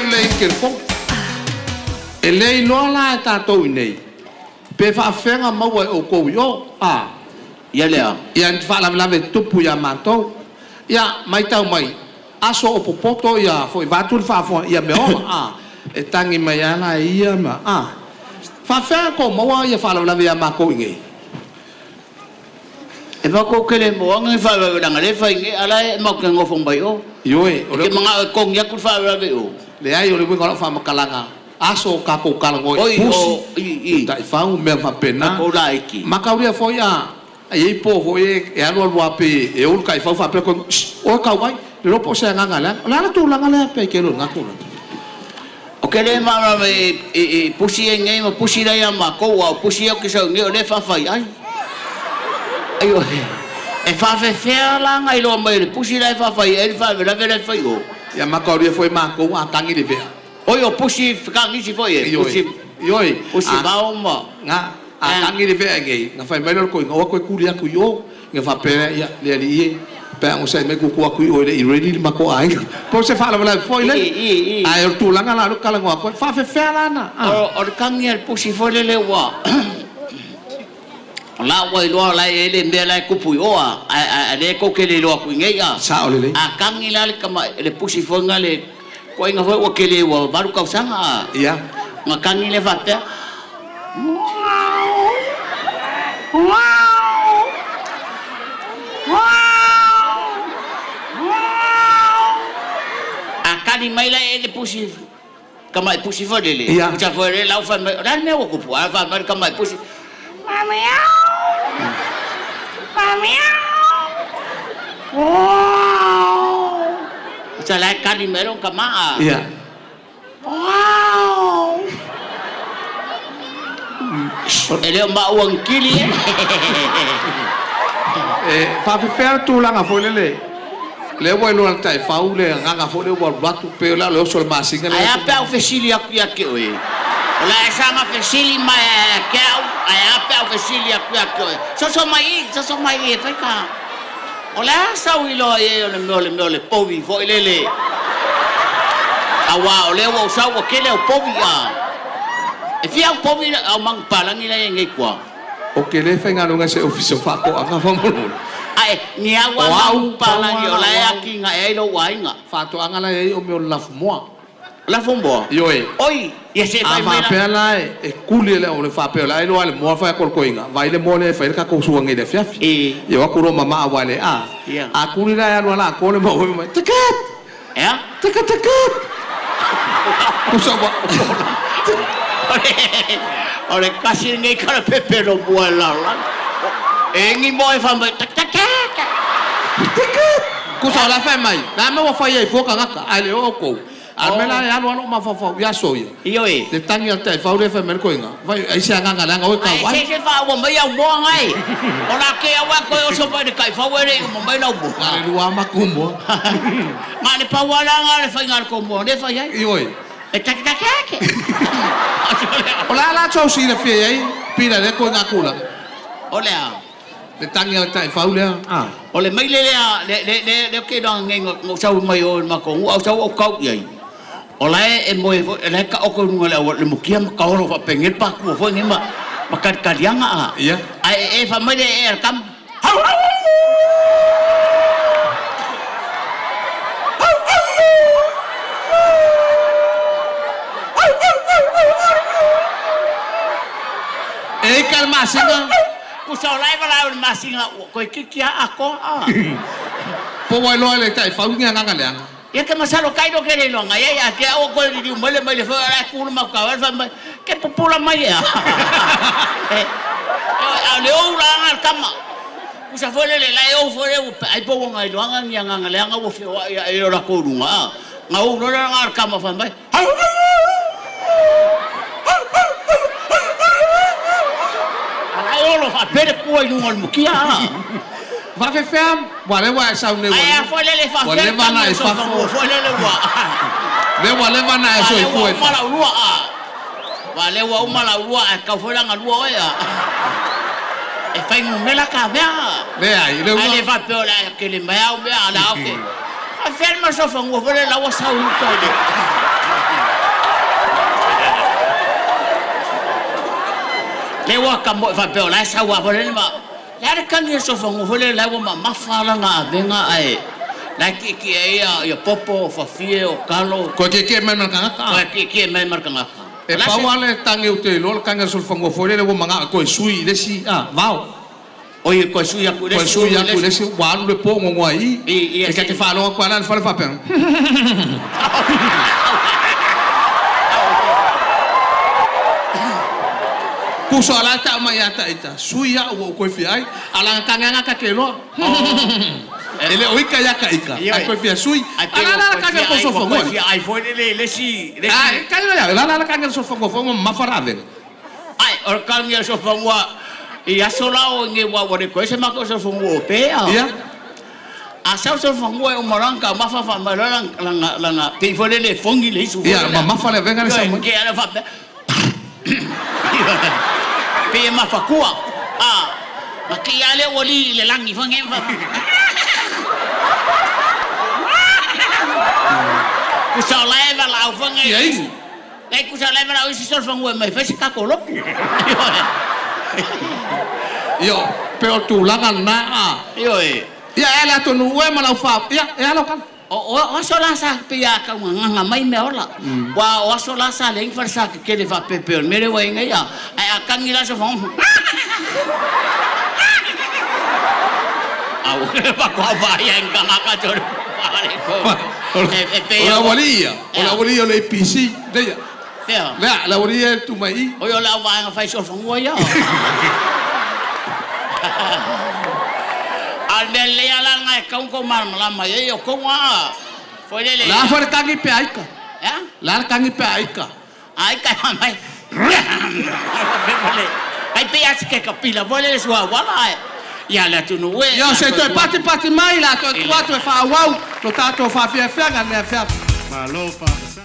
mea o le leai o ni telefoni. E le iloa la e tatou i inei pe faafefea ona maua e outou i o, a. Ia lea. Ia ni faalavelave e tutupu ia matou. Ia, matau mai, aso o popoto ia foi vaeatu le faafofoga ia mea ola, a. E tagi mai lava la e ia ma, a. Faafefea ona outou maua ia faalavelave ia matou i inei? E matou te le maua ni faalavelave leaga o lea e fai nei, a o la e matou te nonofo mai o. Ioe, o E le. te manao e togi atu le faalavelave i o? Leai, o le uiga o lau faamatalaga, aso o tatou talanoa i Oi, pusi, o, i, i, taifau, mea faapena. Tatou laiti. Mataulia foi a e i ai po foi e alu alu lava pei e ou le taifau faapea koe, Shh, oe tau mai, le iloa po o se agaga leaga. O le a le tulaga lea pei ke lona tulaga? Ou te le malamalama i pusi ia i inei ma pusi la ia matou, a o pusi ia ou te sau i inei o lea e faafai ai. Aioe, e faafefea la ona iloa mai e le pusi la e faafai ai le faalavelave la e fai i o? Ia mataulia foi matou a tagi le vea. Oi, o pusi fekagisi foi e, Ioe, pusi, ioe, pusi a vao ma... na a tagi le vea nei, na fai mai lea o le toeaina, o atu e tuli atu i o. Ona faapea lea, ia, le alii e, pe a onosai mai tuutuu atu i o e le i ready le matou aiga. Po o se faalavelave foi I, lea. i, i. Ae o le tulaga la o lea ou te talanoa atu ai, e faafefea la ona, a. O le tagi a le pusi foi lele ua... O la ua iloa o la e i ai le mea la e tupu i o, a, a o lea tou te le iloa atu i inei, a. Sao lelei. A tagi la le tama, le pusi foi na le toeaina foi ua tele ua 8 tausaga, a. Ia. Na tagi lea faapea. A tali mai la e le pusi, tamai pusi foi lele, Ia. usa foi lele lau fai mai, o le a le mea ua tupu? A fai mai le tamai pusi, usa la e tali mai lona tama, a. Ia. E le o maua ni kili e. E faafefea le tulaga foi lele, lea ua iloa e le taifau le agaga foi lea ua alu atu, pei o le a o le oso o le masina lea Ae ua a pe tumu. a ou fesili atu ia te oe? O le a e saga fesili mai ia te au, ae a pe a ou fesili atu ia te oe? Soso mai i, soso mai i e fai ka. O le a sau iloa i ai o le mea o le mea o le povi foi lele. Aua o lea ua ou sau ua tele au povi a. E fia au povi au manupapalagi la e i ai nei tua? Ou te le faigaluega i se ofisa o faatoaga faamolemole. Ae ni au O a au, pau manupapalagi lava o la lau e au atinae ai lou aiga. Faatoaga la e i ai o mea o le lafumoa. Lafumoa? Ioe. Oi, ia se A fai mai la. faapea la e tuli e le au faapea o le a iloa le moa fai atu o le toeaina, vaai le moa lea e fai ai le tatou sua nei i le afiafi. E. Ia o atu loa mamaa aua e le a. Ia. A tuli la e alu lava atoa le moa fai mai, Takat! E a? Takat takat! Tusa ua O le tasi lenei kalapepe no mua e lalolagi. E egi moa e fai mai, tak tak tak. Takat! Tusa o la e fai mai, o le a le mea ua fai ai fua tagata, ae le o outou. A o le mea la e alu lava lou mafaufau i aso ia, Ioe. le tagi a le taifau lea e fai mai ai le toeaina, Vai, ai se agaga leaga oe Ae tau ai. se se faaua mai au moa ngai. O la ke au a koe oso mai le taifau e le i uma mai lau Na moa. le lua lava matou moa. Na le pau lava la na le faiga a le tou moa lea e fai ai. Ioe. E take take ake. O le a la tou silafia i ai pila i lea ituaiga tulaga? O le a? Le tagi a le taifau lea, a. O le maile lea, le, le, le, lea ou te iloa nei na ou sau mai o i le matou nuu, a ou sau ou tau i ai. O la e moe foi, o la e taoto i luga o le auala, le mutia ma taolo faapenei le patua foi nei ma, ma talitaliaga a. Ia. Ae e fai mai le ee a le tama, E ika le masina. Tusa o la e valaau i le masina ua toeitiiti lava atoa a. Po ua iloa e le taifau ni agaga leaga. Ia te masalo tailo ke le iloa ngai ai a te au koe liliu mai le maile foi o la e tu le mautau ai fai mai ke pupula mai ea. A o le ou la aga le tama. Tusa foi lele la e ou foi le ua ai po ua ngai iloaga ni agaga leaga ua feoai ae o latou luga a. Na ou loa le aga le tama fai mai. A la e olo faapea le pua i luga o le mutia a. Faafefea, ua lea ua e sau nei ua Ae a foi lele ua faafefea le leva tagi ona o e le fafo. soifua foi lele ua. Lea ua leva ona e Ua lea ua soifua i uma fafo. lau lua a. Ua lea ua uma lau lua ae tatau foi la ona lua oe a. E fai numera ta mea a. Leai, le Ae le uiga. faapea o le a tele mai au mea a o le a oke. Faafefea le masofanua foi lele la ua sau i uta i le. Lea ua tamoe faapea o la e sau lava foi lele ma... Le a le tagi a le solofanua foi lele la ua mamafa lana avega ae la e tietie ai ia popo, o fafie, o talo. Toe tietie mai ma le tagata. Toe tietie mai ma le tagata. E pau lava le tagi ou te iloa o le tagi a le solofanua foi lele ua manao e toe sui i le isi vao. Oi, toe sui atu i le isi. Toe sui atu i le isi, ua alu le po gogoa i i. E ta te faalogo atu lava la i le fale faapea. Tusa o la e tau mai ia ta ita, sui au ua ou toe fia ai. A o lana tagi lava lena ta te iloa. E le o ita ia ta ita, ae toe fia sui. A o la la le tagi a le tou solofanua. Toe fia ai foi lele i le isi. Ae, tagi mai au, o la la le tagi a le solofanua foi ua mamafa le avega. Ae, o le tagi a le solofanua i aso la o i aua ua le toe i ai se matou solofanua o pe a. Ia. A sau le solofanua e uma loa ona taumafa fai mai loa lana, lana, pei foi lele e fogi le isu foi lele. Ia, mamafa le avega lea e sau mai. Ioe, faapea, pei e mafatua. A, na te i lava lea ua li i le lagi foi nei. Tusa o la e valaau foi nei. Ia inu. Leai tusa o la e valaau isi solofanua e omai e fai se tatou lotu. Ioe, pei o le tulaga lena a. Ioe. Ia e ala atonu oe ma lau fa, ia e ala kala. O aso la sa pei a taugagaga mai meaola. Ua o aso la sa leai ni falesa tetele faapea o le mea lea ua i ai nei a. Ae a tagi la sofa au faatoa vaai ai ni tagata tolu e pei O le aualii ia, o le aualii ia o le APC, lea. Fea? Lea, le aualii ia e tu mai i. Oi o le au vaega fai solofanua ia. A o le mea lelei lava la lena e tatau ona tou malamalama i ai, o tou lava foi lele. O le a foi le tagi pe a ika? E a? O le a le tagi pe a ika? A ika e fai mai. Tai pei lava se ketapila foi lele suauala ae ia le atunuu e. Ia se i toe patipati mai la toe tuu atu e faaauau lo tatou faafiafiaga i lenei afiafi. Malo faafetai.